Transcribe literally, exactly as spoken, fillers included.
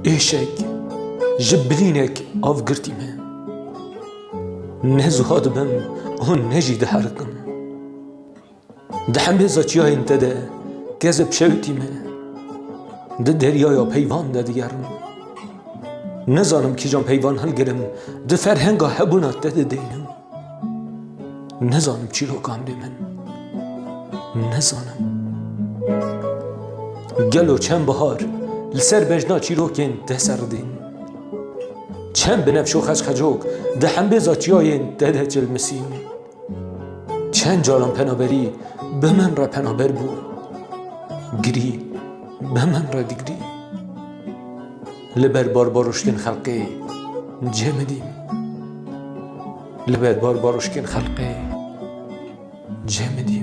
Êşek, ji bilînek av girtî me. Ne zuha dibim û ne jî diherikim. Di hembêza çiyayên te de kezib şewitî me. Di deryaya peyvan de digerim. Nizanim kîjan peyvan hilgirim, di ferhenga hebûna te de deynim. Nizanim çîrokan dê min. Nizanim. Gelo çend bihar li ser bejna çîrokên te serdîn. Çend binevş û xeçxecok di hembêza çiyayên te de çilmisîn. Çend caran penaberî bi min re penaber bû. Girî bi min re digirî. Li ber barbaruşkên xelqê cemidî. Li ber barbaruşkên xelqê cemidî.